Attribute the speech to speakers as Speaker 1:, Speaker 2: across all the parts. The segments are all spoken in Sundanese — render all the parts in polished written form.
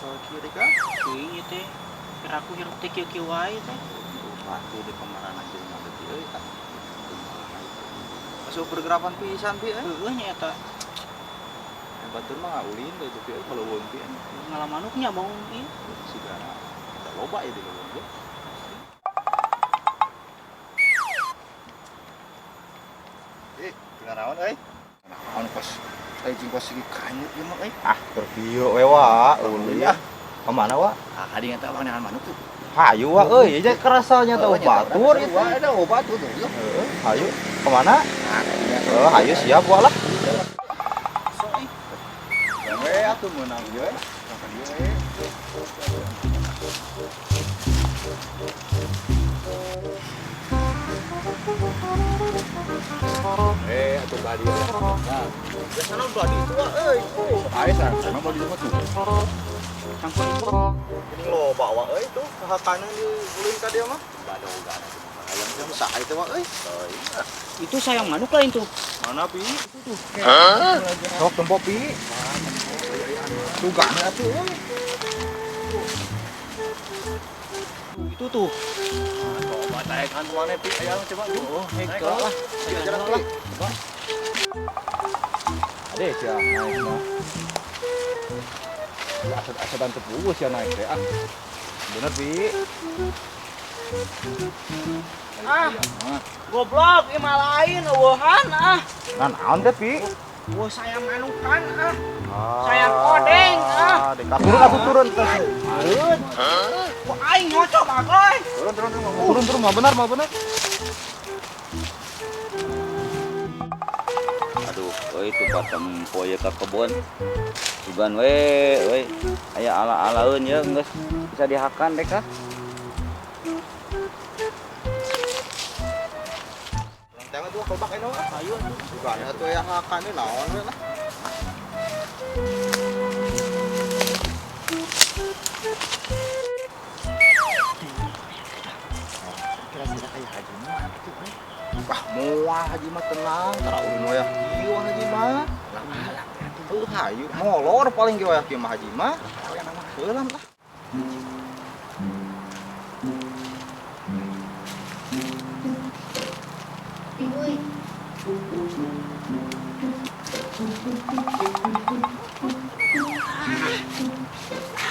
Speaker 1: Kesel kieu deh ka.
Speaker 2: Teuing ieu teh. Piraku hirup teh kieu-kieu wae teh.
Speaker 1: Batu di kamarana jelema teh euy. Ah, kumaha itu. Asup pergerakan pisan pi euy.
Speaker 2: Heueuh nya eta.
Speaker 1: Yang batur mah ulin teh itu pi euy kalau leuweung pi.
Speaker 2: Ngala manuknya bau ieu.
Speaker 1: Sigana eta loba ya di leuweung ge.
Speaker 3: Eh, naon euy? Naon kos cing kos segi kanyut ieu mah euy.
Speaker 1: Ah, keur kieu we wa, ulin ah. Ka mana wa?
Speaker 3: Ah, kadinya teh abang neangan manuk tuh.
Speaker 1: Hayu wa euy, ja kerasanya teh batur itu.
Speaker 3: Wah, ada obat tuh.
Speaker 1: Heeh, hayu. Kemana?
Speaker 3: Ah, kadinya.
Speaker 1: Oh, hayu siap wa lah.
Speaker 2: So eh.
Speaker 3: We atuh meunang ieu. Makan ieu we. Eh, atuh badi ya.
Speaker 1: Biasana udah di itu wa euy.
Speaker 3: Ae sareng badi mah tuh.
Speaker 2: Campur
Speaker 1: Ini loba wa euy tuh, kahakana di ulin ka dia mah.
Speaker 3: Badogan atuh mah.
Speaker 1: Ayam jam saha itu wa euy.
Speaker 2: Itu sayang manuk lain tuh.
Speaker 1: Mana pi?
Speaker 2: Itu tuh.
Speaker 1: Sok tempo pi. Sugana atuh euy.
Speaker 2: Itu tuh.
Speaker 3: Coba taekan mana pi aya coba tuh.
Speaker 2: Oh,
Speaker 3: Naik
Speaker 2: hek
Speaker 3: lah.
Speaker 2: lah.
Speaker 3: Jalan lah.
Speaker 2: Coba.
Speaker 1: Ade sia naik mah. Ya aset-asetan teu puguh sia naik teh ah. Bener pi.
Speaker 2: Ah, goblok ieu mah lain eueuhan ah.
Speaker 1: Nah, naon teh pi?
Speaker 2: Wah, sayang manukan ah. Sayang odeng ah.
Speaker 1: Deka turun aku turun terus.
Speaker 2: Turun. Wah, aing ngocok agoy.
Speaker 1: Turun turun turun turun turun mah benar mah benar.
Speaker 4: Aduh, euy tempat tempo ye ka kebon. Sugan we euy aya ala-alaeun ye geus bisa dihakan rek ah.
Speaker 1: Urang teh mah tuh kolbak eno ah.
Speaker 2: Ayo atuh.
Speaker 1: Sugana atuh aya hakan we naon we lah.
Speaker 3: Kira-kira kayak haji mah atuh euy.
Speaker 1: Wah, moal haji mah tenang, tara ulin wayah kieu haji mah.
Speaker 3: Alang atuh.
Speaker 1: Heuh hayu molor paling ge wayah kieu mah haji mah. Heulah lah.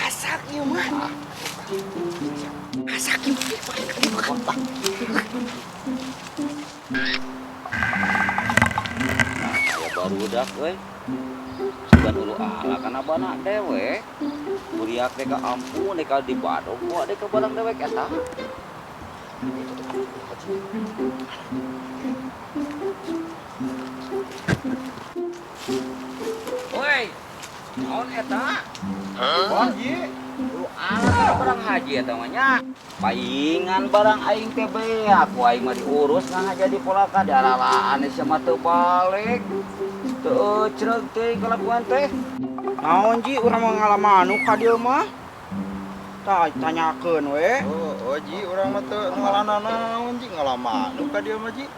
Speaker 2: Asak ieu mah. Asak ieu mah.
Speaker 4: Nah, aya barudak euy. Sugan ulu ala kana bana dewek. Buriak teh ka ampun dek ka dibadog ku dek ka barang dewek eta. Woi, naon eta?
Speaker 1: Wah, ji.
Speaker 4: Ulu ala kana barang haji eta mah nya. Paingan barang aing teh beak, ku aing mah diurus nah jadi polaka dialalaan sia mah teu balik. Teu ecreug teh kalakuan teh.
Speaker 2: Naon ji urang mah ngala manuk ka dieu mah? Tah tanyakeun we.
Speaker 1: Oh, oh ji urang mah teu ngalana naon ji, ngala manuk ka dieu mah ji.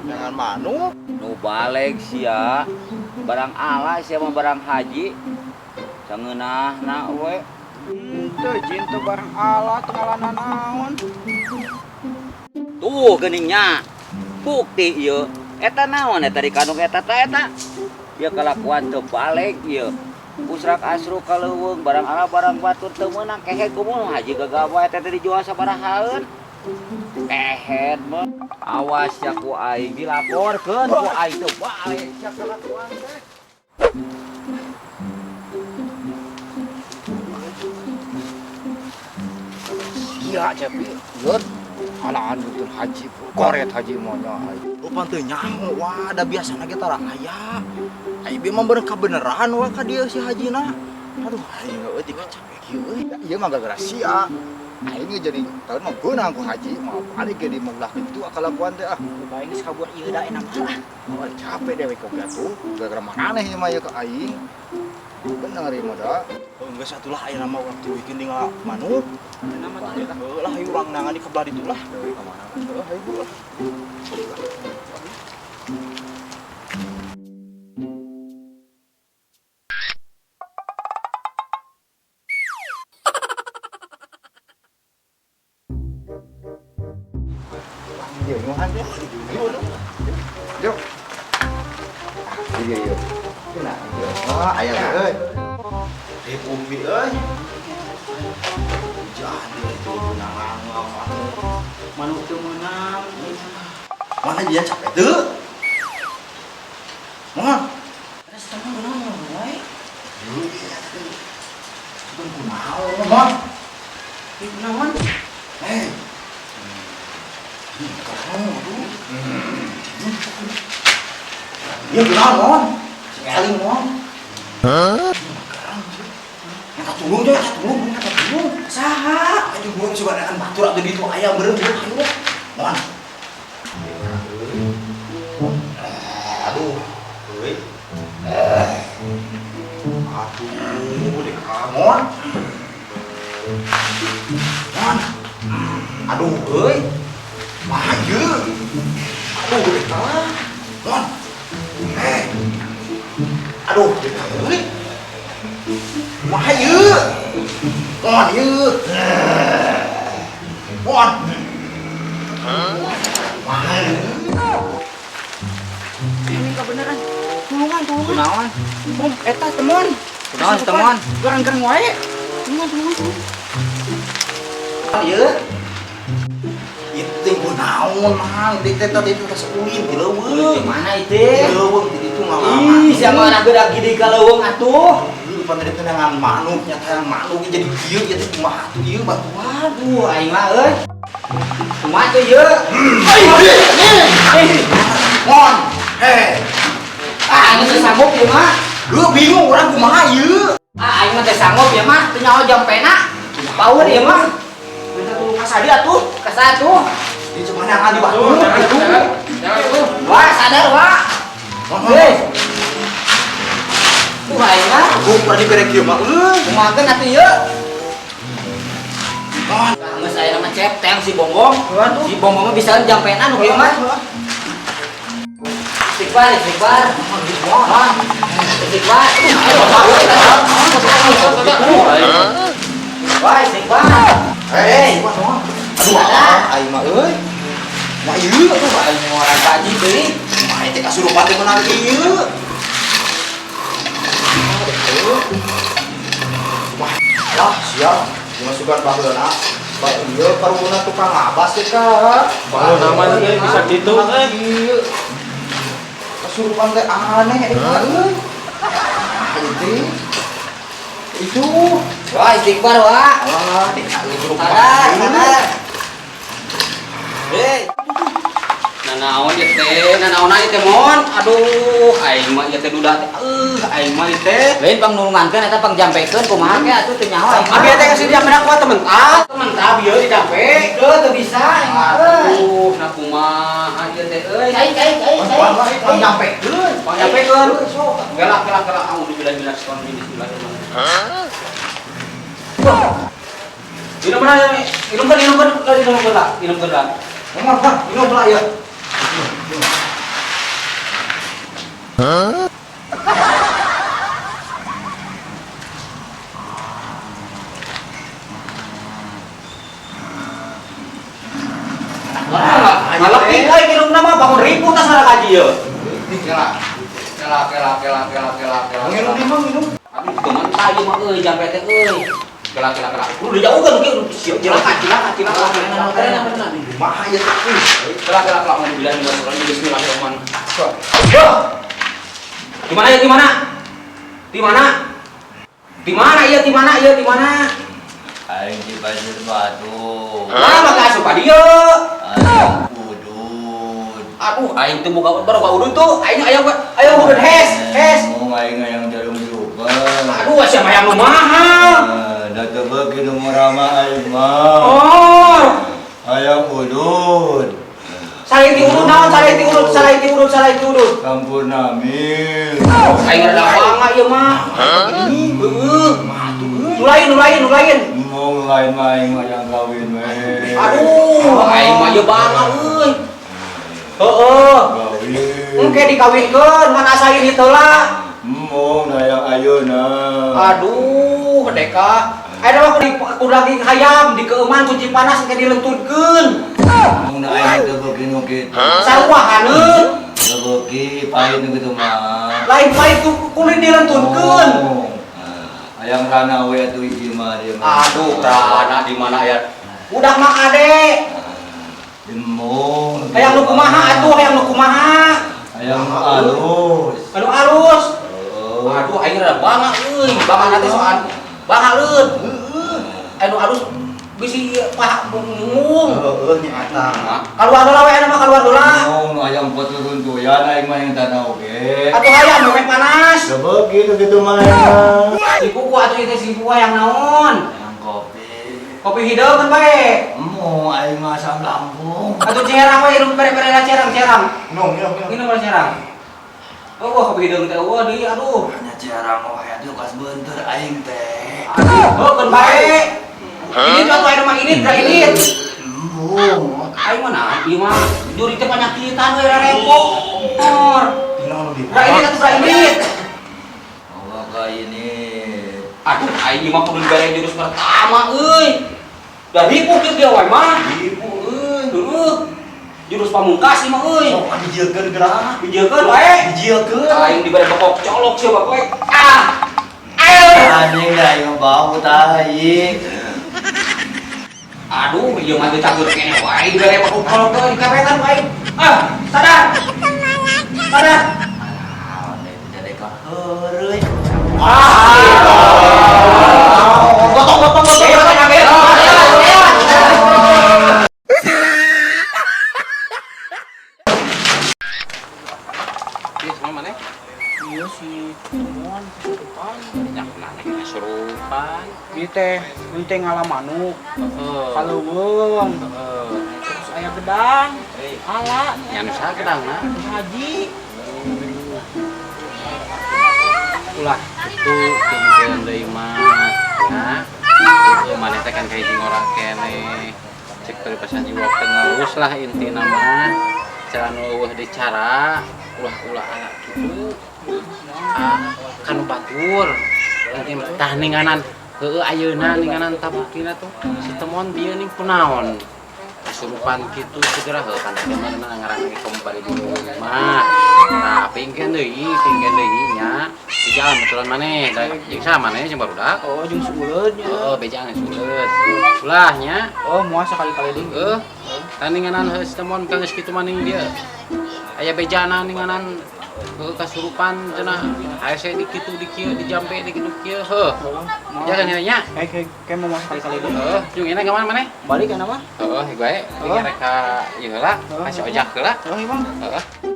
Speaker 1: Jangan manuk.
Speaker 4: Nu baleg sia, barang ala sia mah barang haji. Sangeunahna we.
Speaker 2: Henteu ji teu barang ala teu ngalana naon.
Speaker 4: Tuh geuningnya. Bukti ieu. Eta naon eta di kandung eta teh eta? Ieu kalakuan teu baleg ieu. Usrak asruk ka leuweung barang ala barang batur teu meunang kehed kumaha haji gagabah eta teh dijual sabarahaeun. Kehed mah. Awas ya ku aing dilaporkeun ku aing teu balik sia kalakuan teh.
Speaker 3: Sia cepi, lieur. Alaan betul haji, koret haji mah nya.
Speaker 1: Oh, pan teu nyaho wah, da biasana ge tara aya. Ai bieu mah bener kabeneran wah ka dieu si hajina. Aduh, aing euy tika capek kieu euy.
Speaker 3: Ieu mah gara-gara sia. Aing ge jadi tahun mah beunang ku haji, mah balik ge di mah ulah kitu kalakuan teh ah.
Speaker 2: Bae geus kabur ieu da enak mah lah.
Speaker 3: Oh, capek dewek oge atuh, gara-gara maraneh ieu mah ieu ka aing. Bener ieu mah da.
Speaker 1: Oh, geus atuh lah ayeuna mah urang tuluikeun di ngala manuk.
Speaker 2: Ayeuna mah teh.
Speaker 1: Heuh lah hayu urang nangan di kebelah ditu lah.
Speaker 3: Deui ka mana?
Speaker 1: Heuh hayu lah.
Speaker 3: Ieu nyuhan teh. Yuk. Iya iya. Nah, ah aya euy.
Speaker 1: Eh umi euy. Jadi itu menang
Speaker 2: Manuk teu meunang.
Speaker 1: Mana dia capek tuh? Mana?
Speaker 2: Ada setengah meunang wae.
Speaker 1: Itu kunaon, Mon?
Speaker 2: Ieu kunaon?
Speaker 1: Eh. Ini kamu, aduh. Iya kunaon, Mon? Sing eling, Mon. Hah? Eta tulung coy, eta tulung, eta tulung.
Speaker 2: Saha?
Speaker 1: Aduh, gua coba akan batur atuh di itu ayam beureum ayo. Mon. Aduh, euy. Aduh, dek mon. Mon. Aduh, euy. Mah ieu. Aduh, dek mon. Eh. Aduh, dek euy. Mah ieu. Mon ieu. Mon. Mah ieu.
Speaker 2: Ini kebenaran. Tulungan, tulungan.
Speaker 4: Kunaon?
Speaker 2: Bom, eta temuan.
Speaker 4: Kunaon temuan?
Speaker 2: Gerang-gerang wae. Tulungan, tulungan, tulungan.
Speaker 1: Ieu. Itu kunaon mang, di teh tadi itu tas ulin di leuweung.
Speaker 4: Di mana itu?
Speaker 1: Di leuweung di ditu ngalaman.
Speaker 4: Ih, siapa anak gerak gede ka leuweung atuh?
Speaker 1: Ieu pan tadi tenangan manuk nya teh manuk jadi kieu ieu teh kumaha atuh ieu batuan.
Speaker 4: Aduh, aing mah euy. Kumaha tuh ieu?
Speaker 1: Mon. Heh.
Speaker 4: Ah, aing teu sanggup ieu mah.
Speaker 1: Lu bingung urang kumaha ieu?
Speaker 4: Ah, aing mah teu sanggup ieu mah, teu nyaho jampena. Paur ieu mah.
Speaker 2: Minta tulung ka Sadi atuh.
Speaker 4: Ka satu.
Speaker 1: Ieu cuma nangan di batu.
Speaker 4: Wah, sadar, Wak. Hei. Tuh aing mah.
Speaker 1: Aku pernah dibere kieu mah euy.
Speaker 4: Kumaha atuh ieu?
Speaker 1: Mon.
Speaker 4: Geus aya nama cep teng si Bongbong. Si Bongbong mah bisa jampena nu kieu mah. Istighfar, istighfar. Mon. Istighfar. Wah, istighfar.
Speaker 1: Hei, aduh, aing mah euy. Mah ieu atuh
Speaker 4: Aing orang kaji deui.
Speaker 1: Mah teh kasurupan teh meunang ieu. Wah, lah siap. Dimasukan baheulana. Ba ieu paruna tukang ngabas teh ka.
Speaker 5: Baheulana mah teh bisa kitu euy.
Speaker 1: Ieu. Kasurupan teh aneh eta euy. Ah, itu. Itu.
Speaker 4: Wah, istighfar, Wak.
Speaker 1: Wah, dikasurupan.
Speaker 4: Sadar, sadar.
Speaker 1: Hei.
Speaker 4: Nanaon ieu teh, nanaon ieu teh mon. Aduh, aing mah ieu teh duda teh. Aing mah ieu teh. Lain pang nulungankeun eta pang jampekeun kumaha ke atuh teu nyaho aing.
Speaker 2: Abi teh kasih dia menang kuat temen ah.
Speaker 4: Temen tah bieu dijampe. Teu teu bisa aing mah. Aduh, nah kumaha ieu teh euy. Cai cai cai cai.
Speaker 1: Pang jampekeun.
Speaker 4: Pang jampekeun. Gelak gelak gelak auzubillahi minasyaitonir rajim. Hah? Minum mana? Minumkan, minumkan, minumkan lah, minumkan lah.
Speaker 1: Ngomong, Bang, minum lah ya.
Speaker 3: Hah?
Speaker 4: Ngalep euy minum nama bangun ribu tas sareng kaji ye.
Speaker 1: Kela.
Speaker 4: Kela kela kela kela kela kela.
Speaker 1: Minum minum minum.
Speaker 4: Aduh, teman ieu mah euy jampe teh euy. Kela kela kela. Kudu dijauhkeun kieu cilaka cilaka cilaka.
Speaker 1: Kumaha ieu teh euy.
Speaker 4: Kela kela kela mau bilang bismillahirrahmanirrahim. Di mana ya di mana? Di mana? Di mana ieu di mana ieu di mana?
Speaker 6: Aing di Pasir Batu.
Speaker 4: Nah, maka asup ka dieu.
Speaker 6: Aing udud.
Speaker 4: Aduh, aing teu boga baru ka udud tuh. Aing aya aya udud hes, hes.
Speaker 6: Mau aing hayang jarum juga.
Speaker 4: Aduh, sia hayang nu mahal.
Speaker 6: Da teu beuki nu murah mah aing mah.
Speaker 4: Oh.
Speaker 6: Hayang udud.
Speaker 4: Salai ti udud naon? Salai ti udud, salai ti udud, salai ti udud.
Speaker 6: Campur nami.
Speaker 4: Aing rada bangga ieu mah. Heeh. Nu lain, nu lain, nu lain.
Speaker 6: Mau lain mah aing mah yang kawin we.
Speaker 4: Aduh, aing mah ieu bangga euy. Heeh.
Speaker 6: Kawin.
Speaker 4: Engke dikawinkeun mana asain itu lah.
Speaker 6: Mau hayang ayeuna.
Speaker 4: Aduh, deka. Ayeuna mah kudu daging hayam dikeuman kunci panas engke dilentunkeun.
Speaker 6: Mun aing teu beuki nu kitu.
Speaker 2: Sarua haneut.
Speaker 6: Teu beuki pahit nu kitu mah.
Speaker 2: Lain pahit ku kulit dilentunkeun.
Speaker 6: Oh. Hayang rana we atuh hiji mah dia mah.
Speaker 2: Aduh, rana di mana ya? Udah mah kade.
Speaker 6: Embung.
Speaker 2: Hayang nu kumaha atuh, hayang nu kumaha?
Speaker 6: Hayang nu alus.
Speaker 2: Anu alus.
Speaker 6: Oh.
Speaker 2: Aduh, aing rada bangga euy. Bangga nanti soal bangga leut. Anu alus bisi paha bungung.
Speaker 3: Heeh nya eta.
Speaker 2: Kaluar heula we anu mah kaluar heula.
Speaker 6: Embung nu hayang pot runtuyan aing mah yang tanah oge.
Speaker 2: Atuh hayang nu panas.
Speaker 6: Teu beuki nu kitu mah aing mah.
Speaker 2: Si kuku atuh ieu teh si kuku hayang naon?
Speaker 6: Hayang kopi.
Speaker 2: Kopi hideung kan bae.
Speaker 6: Embung aing mah asam lambung.
Speaker 2: Atuh ciherang we hirup bere-bere lah cerang-cerang.
Speaker 3: Minum, minum, minum.
Speaker 2: Minum lah cerang. Oh, wah kopi hideung teh eueuh deui aduh.
Speaker 6: Nya ciarang wae atuh kas beunteur aing teh.
Speaker 2: Aduh, heuh keun bae. Ini tuh atuh aya mah ini teh ini.
Speaker 6: Embung.
Speaker 2: Aing mah nah, ieu mah juri teh panyakitan we rarempok. Mor.
Speaker 3: Minum nu di.
Speaker 2: Bra ini atuh bra ini.
Speaker 6: Bawa ka ini.
Speaker 2: Aduh, aing mah kudu dibere jurus pertama euy. Da ripuh kieu dia wae mah.
Speaker 3: Ibu euy.
Speaker 2: Heueuh. Jurus pamungkas ieu mah euy.
Speaker 3: Sok dijiekeun geura.
Speaker 2: Bijiekeun wae.
Speaker 3: Dijiekeun.
Speaker 2: Aing dibere bokok colok sia bapak we. Ah. Ayo.
Speaker 6: Anjing dah aing bau tai.
Speaker 2: Aduh, ieu mah teu cagur keneh wae dibere bokok colok teh dikawetan wae. Ah, sadar. Sadar.
Speaker 6: Ah, jadi ka heureuy.
Speaker 2: Gotong gotong gotong gotong kabeh.
Speaker 5: Iya, semua mana?
Speaker 2: Iya sih, temuan kesurupan.
Speaker 5: Yang mana kesurupan?
Speaker 2: Ieu teh henteu ngalamanu.
Speaker 5: Heeh.
Speaker 2: Kaleuweung.
Speaker 5: Heeh.
Speaker 2: Terus aya gedang. Ala
Speaker 5: Nya nu saha gedangna?
Speaker 2: Haji.
Speaker 5: Ulah kitu keun deui mah. Nah, heueuh maneh teh kan ka hiji ngora keneh. Cek paribasa jiwa pengalus lah intina mah. Cara nu eueuh deui cara ulah-ulah ala kitu. Ah, kanu batur. Nanti tah ninganan heueuh ayeuna ninganan tabuktina tuh si temon bieu ning kunaon. Kasurupan kitu segera heuh kan teh mah ngaran ge kembali di rumah. Nah, pingkeun deui nya. Bejaan betulan maneh, da jeung saha maneh jeung barudak.
Speaker 2: Oh, jeung si uleud nya.
Speaker 5: Heeh, bejaan si uleud. Ulah nya.
Speaker 2: Oh, moal sakali-kali deui.
Speaker 5: Heuh. Tah ninganan heuh si temon ka geus kitu maning dia. Aya bejana ninganan heuh kasurupan cenah hese di kitu di kieu di jampe di kitu kieu heuh. Jalan nya.
Speaker 2: Eh, kayak mau sekali-kali deui.
Speaker 5: Heuh, jeung enak ka mana maneh?
Speaker 2: Balik kana mah.
Speaker 5: Heuh, bae. Jeung rek ka ieu heula, ka si ojak heula.
Speaker 2: Oh, iya, Bang.
Speaker 5: Heeh.